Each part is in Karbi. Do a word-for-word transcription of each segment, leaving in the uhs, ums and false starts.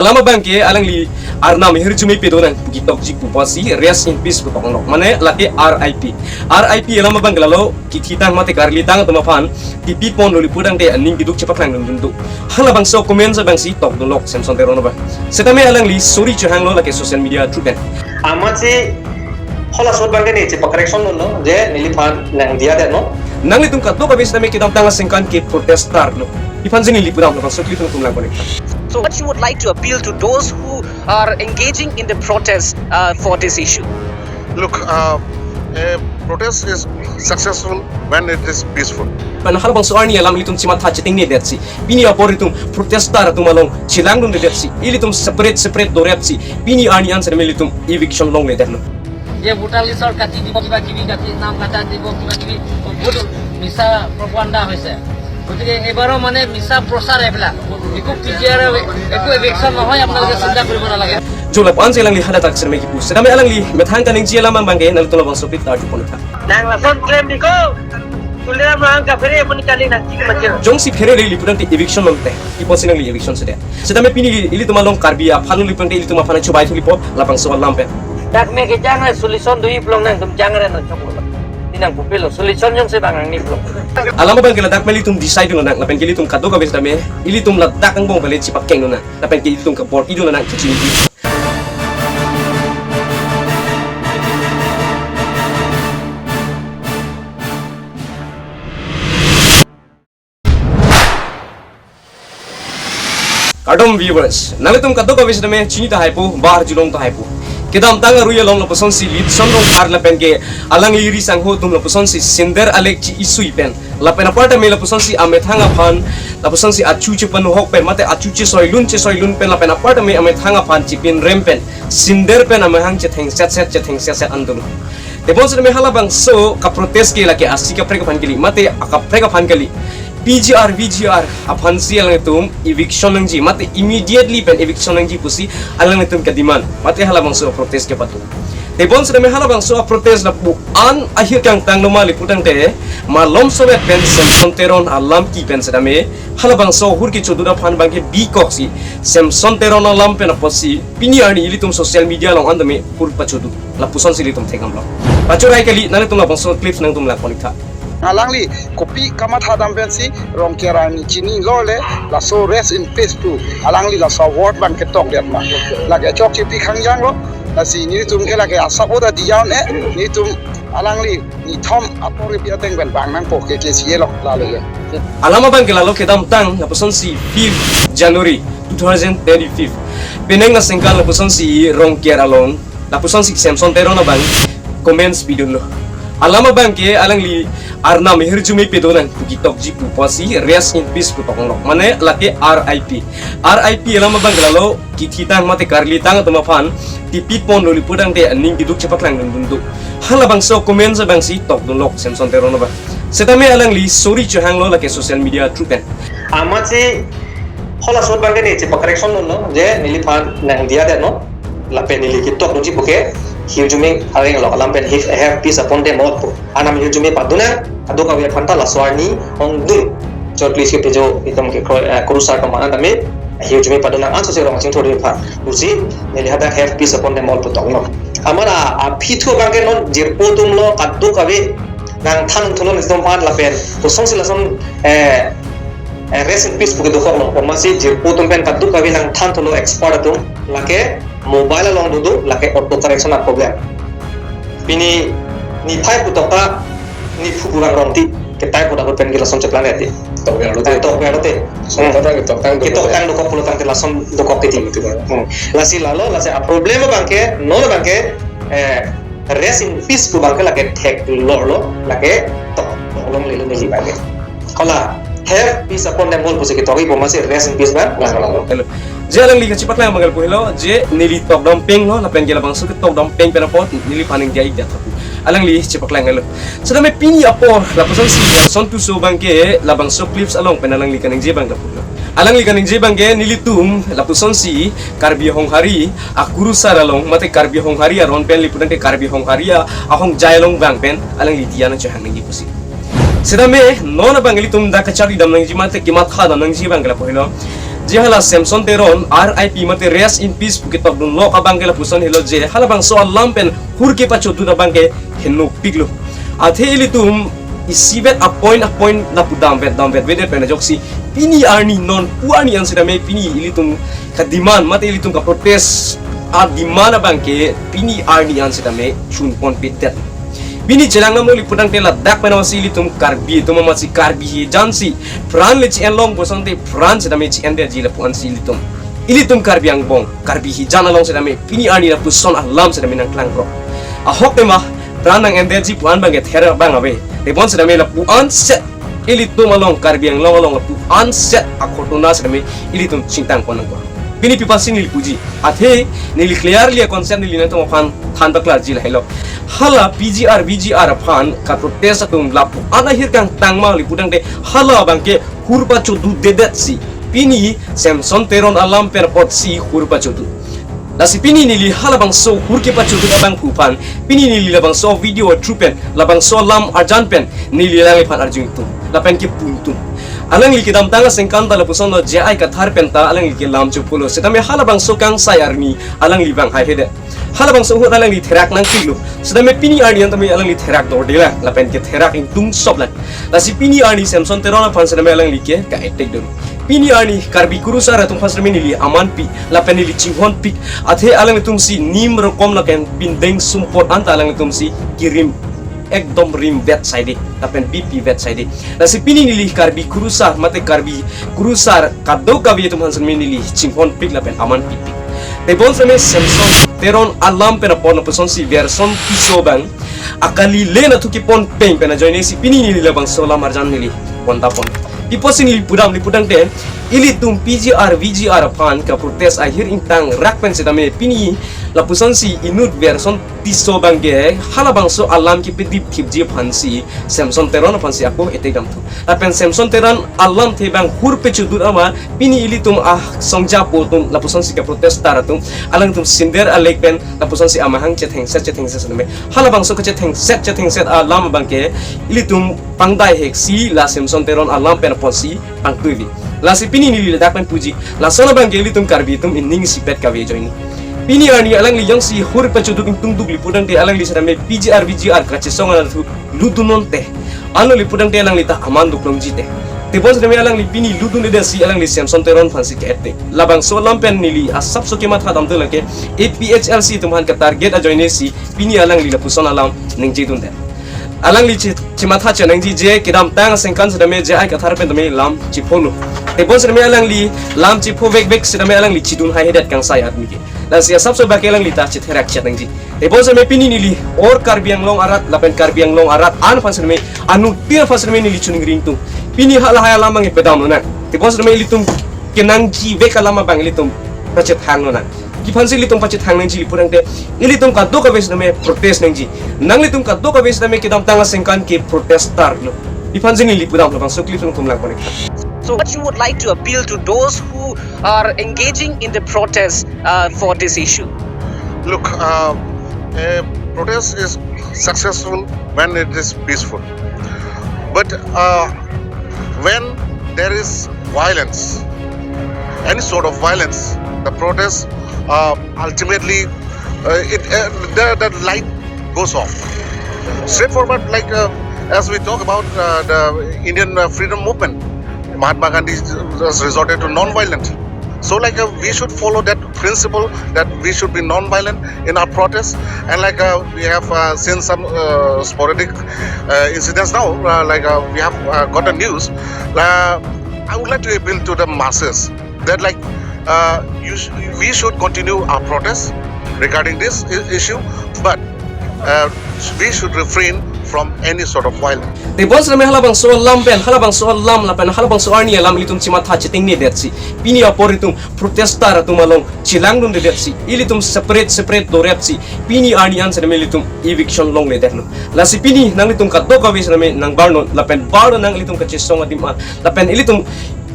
Alam abang ke alangli arnam ahirjume pado nang pu ketokji pu apotsi rest in peace pu toknok. Mane lake R I P. R I P alam abang ke lalo kethitang mate karlitang atum aphan tipi ponlo li pudang te aning keduk chepaklangdun dun do. Halabangso comments abangsi tokdunlok Samson Teron abang. Setame alangli sorry chehanglo lake social media through pen. Amatsi hala sot abang ke ne chepa-correction lo je neliphan nangdiya det no. Nanglitum kadokave setame kedamtang aningkan ke protester lo. Iphan jini li pudam lo bangso clip nangtum lang konik. So what you would like to appeal to those who are engaging in the protest uh, for this issue? Look, uh, a protest is successful when it is peaceful. Pen halabangso arni alam ilitum chematha chetengne detsi, pini apor itum protester atum along chelangdunde detsi, ilitum separate separate do detsi, pini arni an setame ilitum eviction longle detlo. যে ভোটাৰ লিষ্টৰ কাটি দিব, কিবা কিবি কাটি, নাম কাটা দিব, কিবা কিবি বহুত মিছা প্ৰপাগাণ্ডা হৈছে। গতিকে এইবাৰো মানে মিছা প্ৰচাৰ এইবিলাক। একো পি জি আৰ, একো এভিকশ্যন নহয়, আপোনালোকে চিন্তা কৰিব নালাগে। Jo lapu-an si alangli hadak setame kipu. Setame alangli methang kaningje alam abang ke nangtum labangso pit arju pon tha. Nang lason claim di ko. Tuliram nang kaphere pun kali nang cik macam. Jongsi phere le li pudang te eviction longle. Ipotsi nangli eviction sede. Setame pini ilitum along Karbi aphan uli pudang te ilitum aphan chobai thuli po labangso alam pen. Dak me kejang le solution do-i plong nangtum jang re nang chok lo. Di nang pupil lo solution jongsi bang nang ni plong. Alam abang ke ladak me ilitum decide lo nang lapen ke ilitum kadokave setame ilitum ladak angbong pale chepakeng lo nang. Lapen ke ilitum kabor-i do nang kechini. Kardom viewers, nanglitum kadokave setame chini tahai po, ba arjulong tahai po. Kedamtang arui along lapusonsi Litson Rongphar lapen ke alangli ri sangho atum lapusonsi sinder alek chi-isui pen. Lapen apar tame lapusonsi amethang aphan, lapusonsi achu chepanohok pen, mate achu chesoilun chesoilun pen, lapen apar tame amethang aphan chipinrem pen, sinder pen amahang chethengsetset, chethengsetset an dolo. Tebon setame halabangso kaprotest ke lake asi kaprek aphan kali, mate akaprek aphan kali. P G R, V G R aphansi alangtum eviction nangji, mate immediately pen eviction nangji pusi alangtum ka-demand, mate halabangso protest kepado. Tebon setame halabangso protest lapu-an ahir kangtang lo ma li pudang te, malom sovet pen Samson Teron alam ki pen setame, halabangso ahur kechodu aphan abang ke bikoksi Samson Teron alam pen apotsi pini arni ilitum social media along an tame ahur pachodu. Lapusonsi ilitum thekdamlo. Pachorai kali, nanglitum labangso clips nangtum lang konik tha. Alangli kopi kamatha dam pensi Rongker arni chinilo le, laso rest in peace pu alangli laso award abang ketok det ma. Lake chokche pi khangjang lo, lasi nelitum ke lake asap oda diyaun e, nelitum alangli nithom apor kepi ateng pen bang nangpo ke ke si lo lalo ye. Alam abang ke lalo kedamtang lapusonsi fifth January two thousand twenty-five. Penang aningkan lapusonsi Rongker along lapusonsi Samson Teron abang comments pidunlo. Alam abang ke alangli arnam ahirjume pado nang pu ketokji pu apotsi rest in peace pu toknok. Mane lake R I P. R I P alam abang ke lalo kethitang mate karlitang atum aphan tipi ponlo li pudang te aning keduk chepaklangdun dun do. Halabangso comments abangsi tokdunlok Samson Teron abang. Setame alangli sorry chehanglo lake social media through pen. Amatsi hala sot abang ke ne chepa-correction lo je neliphan nangdiya det no. Lapen neli ketokdunji puke hirjume areng lo alam pen, if I have peace upon them all pu. Arnam hirjume pado nang, kadokave aphan ta laso arni ongdung. Chot please ke pejo itum ke kro-, eh, kurusar kemana tame hirjume pado nang anso se rong chingthur aphan. Pusi neli hadak have peace upon them all pu toknok. Amat aphi thu abang ke non jirpo atum lo kadokave nangthan thulo nelitum aphan lapen kosonsi lason, eh, eh, rest in peace pu ke dokok lo. Amatsi jirpo atum pen kadokave nangthan thulo expert atum lake mobile along dodo lake auto correction a-program. Pini niphai putok ta niphu kurang rong ti ketai putok pen ke lason cheplang ya ti. Tok ya lo te. Tok ya lo te. Song ta ta ketok tang dokok. Ketok tang dokok pulo tang te lason dokok ke ti. Betul. Hmm. Lasi lalo lasi a-problem abang ke non abang ke, eh, rest in peace pu abang ke lake theklor lo lake tok tok longle longle abang ke. Hala have peace upon them all pusi ketok-i pu amatsi rest in peace abang. Hello. Je alangli kachepaklang abang ke lapu helo, je neli tokdam peng lo, lapen ke labangso ketokdam peng pen apot neliphan nangdiya-ik det lapu. Alangli chepaklang helo. Setame pini apor, lapusonsi Samson Tisso abang ke labangso clips along pen alangli kaningje abang lapu helo. Alangli kaningje abang ke nelitum lapusonsi Karbi Honghari akurusar along, mate Karbi Honghari aron pen li pudang ke Karbi Honghari a-ahongjai along abang pen alangli diya nangchehang nangji pusi. Setame non abang ilitum dak kacharli dam nangji mate kematha dam nangji abang ke lapu helo. Je hala Samson Teron R I P mate rest in peace pu ketok dunlok abang ke lapuson helo je halabangso alam pen hur kepachodun abang ke henopiklo. Athe ilitum isivet a-point a-point lapu damvet damvet vedet pen ajoksi pini arni non pu arni an setame pini ilitum ka-demand mate ilitum ka-protest a-demand abang ke pini arni an setame chunponpedet. Pini chelang namlo li putangte ladak pen amatsi ilitum Karbi atum amatsi Karbi hijan si pran le chi-en long pusonte pran setame chi-endetji lapu ansi ilitum, ilitum Karbi angbong Karbi hijan along setame pini arni lapuson alam setame nangklangprok. Ahok tema pran nang-endetji pu an abang ke ther abang ave. Tebon setame lapu anset ilitum along Karbi Anglong along lapu anset akhotona setame ilitum chingtangpon nangkok. Pini pi apotsi neli puji? Athe neli clearly a-concept neli nangtum aphan than paklarji lahelo. Hala P G R V G R aphan ka-protest atum lapu an ahir kangtang ma li putangte hala abang ke hur pachodudedet si pini Samson Teron alam pen apotsi hur pachodu. Lasi pini neli halabangso hur kepachodun abangphu aphan pini neli labangso video through pen labangso alam arjan pen neli alangliphan arjuntum lapen kepu atum. Alangli kedamtang aningkan ta lapuson lo J I Kathar pen ta alangli ke lam chopolo setame halabangso kangsai arni alangli vang haihedet. Halabangso ahut alangli therak nangpiklo setame pini arni an tame alangli therak dordela lapen ketherak ingtung soplang. Lasi pini arni Samson Teron aphan setame alangli ke ka-attack dolo. Pini arni Karbi kurusar atum aphan setame neli amanpi lapen neli chinghonpik. Athe alanglitum si nim rokom lapen pindeng sumpot anta alanglitum si kirim ekdom rimvet saide lapen bipivet saide. Lasi pini neli Karbi kurusar mate Karbi kurusar kadokave atum aphan setame neli chinghonpik lapen amanpipik. Tebon setame Samson Teron alam pen apor lapuson si Werson Tisso abang akali le nathu kepon peng pen ajoine si pini neli labangso alam arjan neli pontapon. Pi apotsi neli pudam li putangte ilitum P G R V G R aphan ka-protest ahir ingtangrak pen setame pini lapuson si inut Werson Tisso abang ke halabangso alam kepedipthipji aphan si Samson Teron aphan si ako attack damthu. Lapen Samson Teron alamthe abang hur pachodun ama pini ilitum asong japo atum lapuson si ka-protester atum alangtum sinder alek pen lapuson si amahang chethengset chethengset setame halabangso kachethengset chethengset alam abang ke ilitum pangdai hek si la Samson Teron alam pen apotsi pangtuivi. Lasi pini neli ladak pen puji lason abang ke ilitum Karbi atum ining isipet kave ajoine. Pini arni alangli jongsi hur pachodun ingtungduk li putangte alangli setame P G R V G R kachesong anathu ludun non te. Anlo li putangte alangli ta aman duklongji te. Tebon setame alangli pini ludundedet si alangli Samson Teron aphan si ke-attack. Labangso alam pen neli asapso kematha damthu lake A P H L C atum aphan ka-target ajoine si pini alangli lapuson alam ningjedundet. Alangli chi, chimatha chenangji je kedamtang aningkan setame J I Kathar pen tame lam chiphono. Tebon setame alangli lam chiphovekvek setame alangli chidun haihedet kangsai arni ke. Lasi asapso abang ke alangli ta chitherak chenangji. Tebon setame pini neli or Karbi Anglong arat lapen Karbi Anglong arat an aphan setame anuttin aphan setame neli choningri ingtung. Pini halahai alam abang ipedam lonang. Tebon setame ilitum kenangjivek alam abang ilitum pachethang lonang. Pi aphansi ilitum pachethang nangji li putangte ilitum kadokave setame protest nangji. Nanglitum kadokave setame kedamtang aningkan ke-protester lo. Pi aphansi neli pudam labangso clip nangtum langpon ik. So what you would like to appeal to those who are engaging in the protest, uh, for this issue? Look, uh, a protest is successful when it is peaceful. But, uh, when there is violence, any sort of violence, the protest, uh, ultimately, uh, it, uh, the, the light goes off. Straightforward, like, uh, as we talk about, uh, the Indian, uh, freedom movement, Mahatma Gandhi just resorted to non-violent. So, like, uh, we should follow that principle that we should be non-violent in our protests. And, like, uh, we have, uh, seen some, uh, sporadic, uh, incidents now. Uh, like, uh, we have, uh, got a news. Uh, I would like to appeal to the masses that, like, uh, you sh- we should continue our protests regarding this I- issue, but, uh, we should refrain from any sort of violence. Tebon setame halabangso alam pen, halabangso alam lapen halabangso arni alam ilitum chimatha chetengnedetsi pini apor itum protester atum along chelangdundedetsi ilitum separate separate dorepsi pini arni an setame ilitum eviction longledetlo. Lasi pini nanglitum kadokave setame nangbarnon lapen barnon nanglitum kachesong adim an lapen ilitum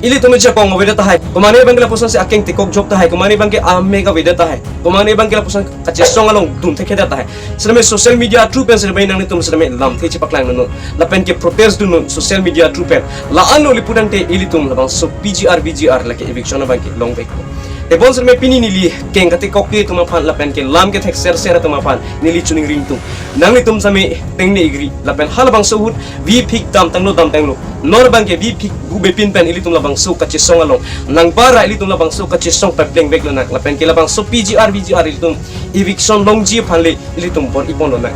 Ilitum chepong avedet tahai. Komane abang ke lapuson si akeng tekok jok tahai. Komane abang ke amek avedet tahai. Komane abang ke lapuson kachesong along dun thekthedet tahai. Setame social media through pen setame nanglitum setame lamthe chepaklangnon. Lapen ke protest dunnon social media through pen. La-an lo ili pudamte ilitum labangso P G R V G R lake eviction abang ke longvek. Tebon setame pini neli keng katekok ke atum aphan lapen ke lam kethekserser atum aphan neli choningri ingtung. Nanglitum setame tengne igri lapen halabangso ahut vi phik damtanglo damtanglo. Non abang ke vi phik bu bepin pen ilitum labangso kachesong along. Nangbar ra ilitum labangso kachesong peplengvek lonang. Lapen ke labangso P G R V G R ilitum eviction longji aphan le ilitum bor-iponlonang.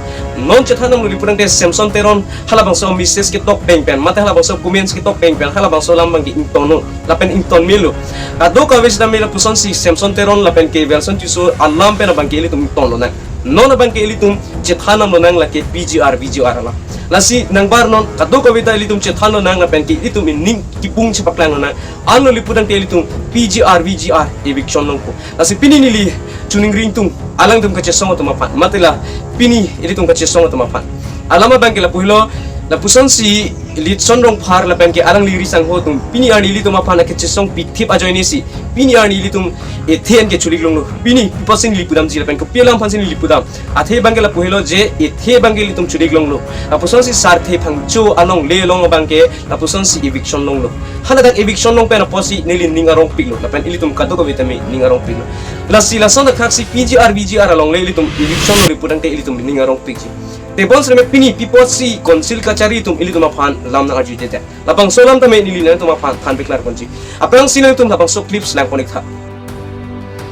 Non chethan nanglo ili pudamte Samson Teron halabangso message ketok peng pen, mate halabangso comments ketok peng pen, halabangso alam abang ke ingtonlo, lapen ington melo. Kadokave setame lapuson si Samson Teron lapen ke Welson Tisso alam pen abang ke ilitum ingtonlonang. Non abang ke ilitum chethan nanglo nang lake P G R V G R alam. Lasi nangbar non kadokave ta ilitum chethanlonang lapen ke ilitum ining kipung chepaklanglonang. Anlo ili pudamte ilitum P G R V G R eviction longpo. Lasi pini neli choningri ingtung alangtum kachesong atum aphan. Mate la pini ilitum kachesong atum aphan. Alam abang ke lapu helo, lapuson si Litson Rongphar lapen ke alangli ri sangho atum pini arni ilitum aphan kachesong pithip ajoine si pini arni ilitum ethe an ke cholik longlo. Pini pi apot si neli pudamji lapen kopi alam aphan si neli pudam. Athe abang ke lapu helo je ethe abang ke ilitum cholik longlo. Lapuson si Sarthe Phangcho along le along abang ke lapuson si eviction longlo. Haladak eviction long pen apotsi neli ning arongpiklo. Lapen ilitum kadokave tame ning arongpiklo. Lasi lason akhak si P G R V G R along le ilitum eviction lo ili pudamte ilitum ning arongpikji. Tebon setame pini pi apot si council kachari atum ilitum aphan lam nang-arjujedet. Labangso alam tame neli nangtum aphan thanpeklarponji. Aphrangsi nangtum labangso clips langpon-ik tha.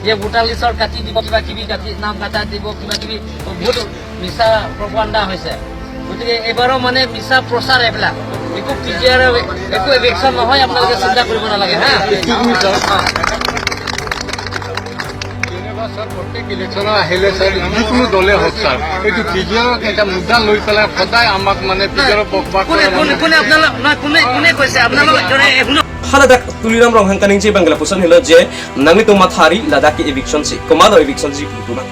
যে ভোটাৰ লিষ্টৰ কাটি দিব, কিবা কিবি কাটি নাম কাটা দিব, কিবা কিবি বহুত মিছা প্ৰপাগাণ্ডা হৈছে। গতিকে এইবাৰো মানে মিছা প্ৰচাৰ এইবিলাক। একো পি জি আৰ, একো এভিকশ্যন নহয়, আপোনালোকে চিন্তা কৰিব নালাগে, হা? কেতিয়াবা ছাৰ, প্ৰত্যেক ইলেকশ্যনত আহিলে ছাৰ, যিকোনো দলে হওক ছাৰ, এইটো পি জি আৰৰ এটা মুদ্দা লৈ পেলাই সদায় আমাক মানে পি জি আৰৰ পক্ষপাত কোনে, কৰে। কোনে, কোনে আপোনালোক, নহয়, কোনে, কোনে কৈছে আপোনালোক? এজনে শুনক। Haladak Tuliram Ronghang kaningje abang ke lapuson helo je nanglitum mathari ladak ke eviction si, komatlo eviction si pu pu abang.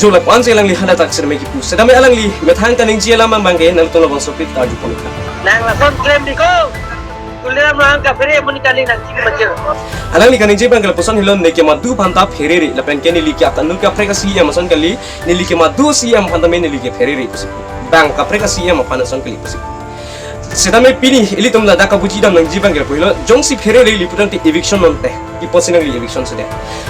Jo lapu-an si alangli haladak setame kipu. Setame alangli methang kaningje alam abang ke nangtum labangso pit arjupon-ik tha. Nang lason claim di ko. Tuliram Ronghang kaphere amonit kali nang chini machir. Alangli kaningje abang ke lapuson helo, neke madu aphan ta pherere lapen ke neli ke atanu kaprek a-C E M ason kali, neli ke madu C E M aphan tame neli ke pherere pusi. Bang kaprek a-C E M aphan ason kali pusi. Setame pini ilitum ladak kabuji dam nangji abang ke lapu helo, jongsi pherere ili pudamte eviction nonte, pi apot si nangli eviction sedet.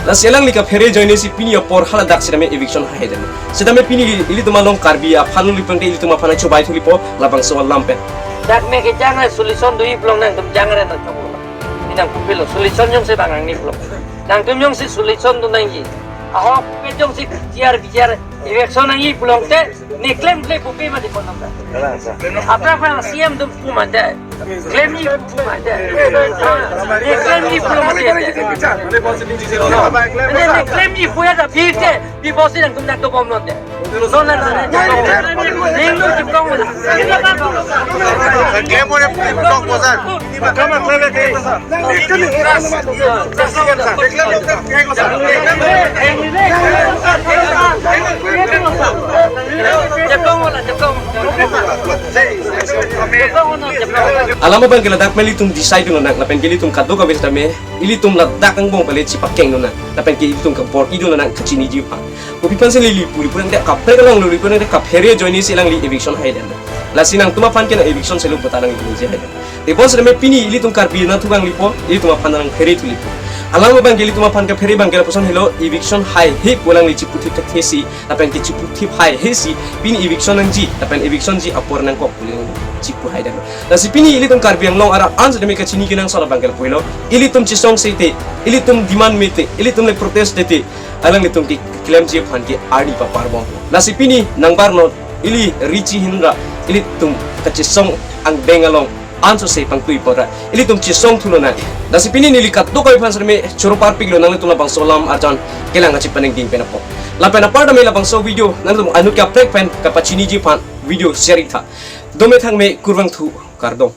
Lasi alangli kaphere ajoine si pini apor haladak setame eviction haihedet. Setame pini ilitum along Karbi aphan ili pudamte ilitum aphan chobai thulipo labangso alam pen. Dak me kejang re solution do-ik pulo, nangtum jang re nang choklo. Ini nang pupilo solution jongsi bang nangni pulo. Nangtum jongsi solution do nangji. Ahok pe jongsi P G R V G R eviction nangji pulote ne claim claim pupi mati pon nang. Apra apra C E M atum pu mati. Claim ji pu mati. Ne claim ji pu mati. Ne claim ji pu ya ta phi te. Pi apot si nangtum nang dobom lonte. Non nang nang nang. Ning nung chipkong wala. Claim ore pu kong bosan. Alam abang ke ladak me ilitum decide lonang, lapen ke ilitum kadokave setame ilitum ladak angbong pale chipakeng lonang, lapen ke ilitum kabor-i lonang kachiniji aphan. Kopi aphan si neli puri puri nang kaprek along lo, puri puri nang kaphere ajoine si alangli eviction haihedet. Lasi nangtum aphan ke nang eviction selo puta nang eviction haihedet. Tebon setame pini ilitum Karbi anatthu kanglipo, ilitum aphan nang phere thulipo. Alam abang ke ilitum aphan kaphere abang ke lapuson helo, eviction haihe pu alangli chiputhip thekthe si, lapen ke chiputhip haihe si, pini eviction nangji, lapen eviction ji apor nangkok pu alangli chipu haihedet. Lasi pini ilitum Karbi Anglong arat an setame kachini kenangsot abang ke lapu helo, ilitum chesong sete, ilitum demand mete, ilitum le protest dete, alanglitum ke claim ji aphan ke ardi paparbom. Lasi pini nangbar non ili richi hinra ilitum kachesong angdeng along ansose pangtui pora ilitum chesong thulonang. Lasi pini neli kadokave aphan setame choro parpiklo, nanglitum labangso alam arjan kelang kachepaningding pen apot. Lapen apar tame labangso video nangtum anut kaprek pen kapachiniji aphan video share-ik tha. Dome thangme kurvangthu, kardom.